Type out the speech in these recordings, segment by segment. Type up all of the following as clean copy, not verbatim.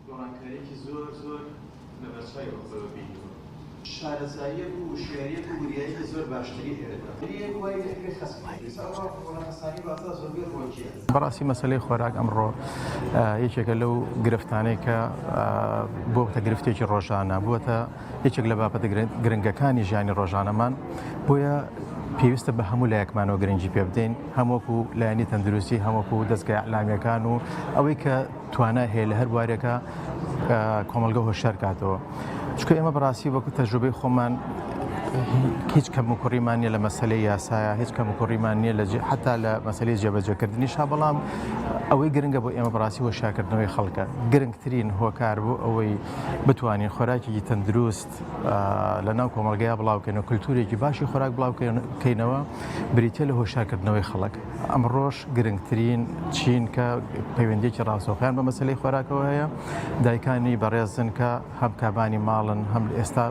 گۆڕانکارییەکی زۆر زۆر لەبەرچاوی بە خۆیەوە بینیوە. شارەزاییەک و وشیارییەک و وریاییەکی زۆر باشتری هەیە. یەک وای لێ خەست بکرێت. ئەوە ڕەخسانی بازاڕ زۆربەی ڕۆکییە. بەڕاستی مەسەلەی خۆراک ئەمڕۆ یەکێکە لەو گرفتانەی کە بووەتە گرفتێکی ڕۆژانە، بووەتە یەکێک لە بابەتە گرنگەکانی ژیانی ڕۆژانەمان، بۆیە پێویستە بە هەموو لایەکمانەوە گرنگی پێ بدەین، هەم وەکو لایەنی تەندروستی، هەم وەکو دەزگا ئیعلامییەکان و ئەوەی کە توانای هەیە لە هەر بوارێکە کۆمەڵگە هۆشیار کاتەوە. چونکە ئێمە بەڕاستی وەکو تەجروبەی خۆمان هیچ کەم و کوڕیمان نییە لە مەسەلەی یاسایە، هیچ کەم و کوڕیمان نییە لە حتا لە مەسەلەی جێبەجێکردنیشا، بەڵام ئەوەی گرنگە بۆ ئێمە بەڕاستی هۆشیارکردنەوەی خەڵکە. گرنگترین هۆکار بۆ ئەوەی بتوانین خۆراکێکی تەندروست لە ناو کۆمەڵگەیا بڵاوکەینەوە، کلتورێکی باشی خۆراک بڵاوکەینەوە، بریتیە لە هۆشیارکردنەوەی خەڵک. ئەمڕۆش گرنگترین چین کە پەیوەندیەکی ڕاستەوخۆیان بە مەسەلەی خۆراکەوە هەیە، دایکانی بەڕێزن کە هەم کابانی ماڵن، هەم ئێستا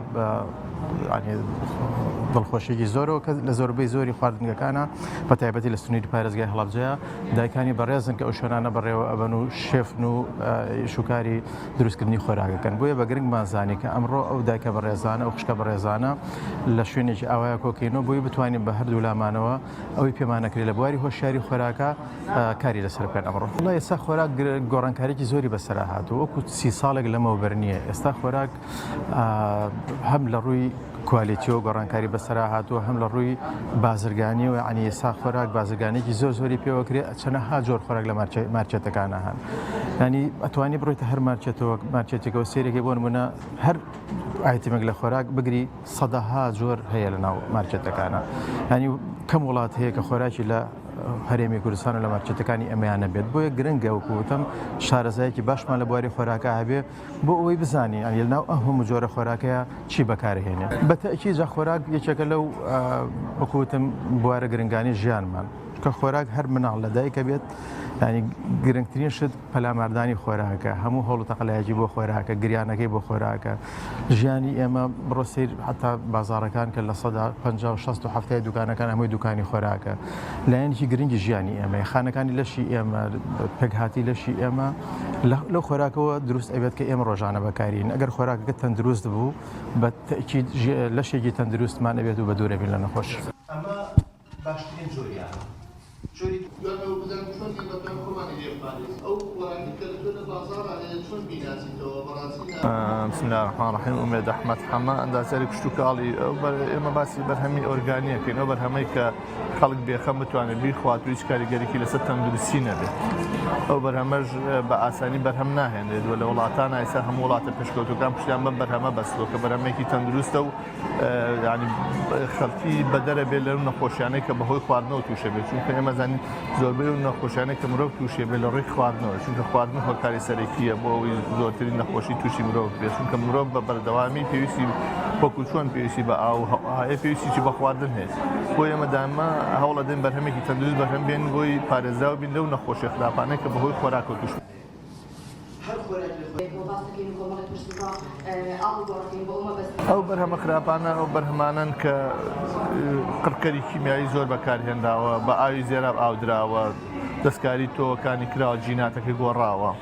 دڵخۆشیێکی زۆرەوە کە لە زۆربەی زۆری خواردنگەکانە بە تایبەتی لە سنووری پارێزگای هەڵەبجەیە دایکانی بەڕێزن کە ئەو شوێنانە بەڕێوە ئەبەن و شێفن و شوکاری دروستکردنی خۆراکەکەن. بۆیە بە گرنگمان زانی کە ئەمڕۆ ئەو دایکە بەڕێزانە، ئەو خوشکە بەڕێزانە لە شوێنێکی ئاوایە کۆکەینەوە بۆی بتوانین بە هەردوو لامانەوە ئەوەی پێمانەکرێت لە بواری هۆشیاری خۆراکە کاری لەسەر بکەن ئەمڕۆ. وەڵا ئێستا خۆراک گۆڕانکاریی زۆری بەسەرا هاتووە، وەکو سی ساڵێک لەمەوبەر نییە. ئێستا خۆراک هەم لە ڕووی کوالێتیەوە گۆڕانکاری بەسەرا هاتووە، هەم لە ڕووی بازرگانیەوە، یعنی ئێستا خۆراک بازرگانێکی زۆر زۆری پێوەکرێ، چەنەها جۆر خۆراک لە مارکێتەکانە هەن. یعنی ئەتوانی بڕۆیتە هەر مارکێتەوە مارکێتێکەوە سەیرێکی بۆ نمونە هەر ئایتمێک لە خۆراک بگری سەدەها جۆر هەیە لە ناو مارکێتەکانە. یعنی کەم وڵات هەیە کە خۆراکی لە هەرێمی کوردستان و لە مارکێتەکانی ئەمەیان نەبێت. بۆیە گرنگە وەکو وتم شارەزایەکی باشمان لە بواری خۆراکا هەبێ بۆ ئەوەی بزانین یعنی لەناو ئەم هەموو جۆرە خۆراکەیە چی بەکارهێنێ. بە تەئکید جا خۆراک یەکێکە لەو وەکو وتم بوارە گرنگانی ژیانمان، چونکە خۆراک هەر مناڵ لە دایکە بێت یعنی گرنگترین شت پەلاماردانی خۆراکە، هەموو هەوڵ و تەقەلایەکی بۆ خۆراکە، گریانەکەی بۆ خۆراکە. ژیانی ئێمە بڕۆ سەیر حتا بازاڕەکان کە 50% و 60 و 70 دوکانەکان هەمووی دوکانی خۆراکە. لایەنێکی گرنگی ژیانی ئێمەیە، خانەکانی لەشی ئێمە، پێکهاتی لەشی ئێمە لەو خۆراکەوە دروست ئەبێت کە ئێمە ڕۆژانە بەکارین. ئەگەر خۆراکەکە تەندروست بوو بە تەئکید لەشێکی تەندروستمان ئەبێت و بە دوورەبین لە نەخۆشی. ئەمە باشترین جۆریانە. جۆری. دوای ئەوە بزانین چۆن ئێمە توانین خۆمانی لێ بپارێزین ئەو خۆراکەی کە لە تۆ لە بازاڕا هەیە چۆن بیناسیتەوە بەڕاستی نا. بسم اللە الرحمن الرحیم ئومێد ئەحمەد حەمە ئەندازیاری کشتوکاڵی ئێمە باسی بەرهەمی ئۆرگانی ئەکەین ئەو بەرهەمەی کە خەڵک بێخەم بتوانێت بیخوات و هیچ کاریگەریی لەسەر تەندروستی نەبێت ئەو بەرهەمەش بە ئاسانی بەرهەم ناهێنرێت و لە وڵاتان ئایسا هەموو وڵاتە پێشکەوتوەکان پشتیان بەم بەرهەمە بەستووە کە بەرهەمێکی تەندروستە و ینی خەڵکی بەدەرە بێت لەو نەخۆشیانەی کە بەهۆی خواردنەوە تووشە بێت چونکە ئێمە زانین زۆربەی و نەخۆشیانەی کە مرۆڤ تووشێ بێت لە ڕێی خواردنەوە چونکە خواردن هۆکاری سەرەکیە بۆ ئەوەی زۆرترین نەخۆشی تووشی مرۆڤ بێت چونکە مرۆڤ بە بەردەوامی پێویستی وەکو چۆن پێویستی بە ئاو هەیە پێویستیی بە خواردن هەیە بۆ ئێمە دامە هەوڵەدەین بەرهەمێکی تەندروست بەرهەم بێن بۆی پارێزراو بین لەو نەخۆشیە خراپانەی کە بەهۆی خۆراکەوە تووش ئەو بەرهەمە خراپانە ئەو بەرهەمانەن کە قڕکەری کیمیایی زۆر بەکارهێنراوە، بە ئاوی زێراب ئاودراوە، دەستکاری تۆوەکانی کراوە، جیناتەکەی گۆڕاوە.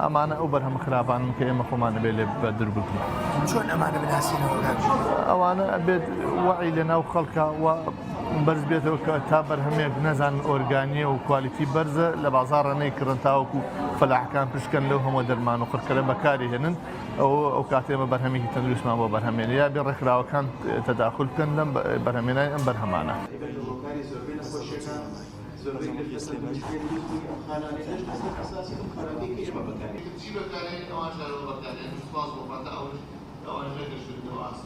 ئەمانە ئەو بەرهەمە خراپانەن کە ئێمە خۆمان ئەبێت لێ بەدوور بگرین. چۆن ئەمانە بناسینەوە کاک ژیر؟ ئەوانە ئەبێت وەعی لەناو خەڵکا و بەرز بێتەوە کە تا بەرهەمێک نەزانن ئۆرگانیە و کوالیتی بەرزە لە بازاڕە نەیکڕن تاوەکو فەلاحەکان پشکەن لەو هەموو دەرمان و قڕکەرە بەکاری هێنن ئەو ئەو کاتێ ئێمە بەرهەمێکی تەندروستمان بۆ بەرهەمێنێ یا بێ ڕێکخراوەکان تەداخول بکەن لەم بەرهەمێنانی ئەم بەرهەمانە. چی بەکارهێنین ئەوان شارەوە بەکارهێنن سوپاس بۆ خوا تا ئەوەش ئەوانیش نەگەشتوونەتەوە ئاست.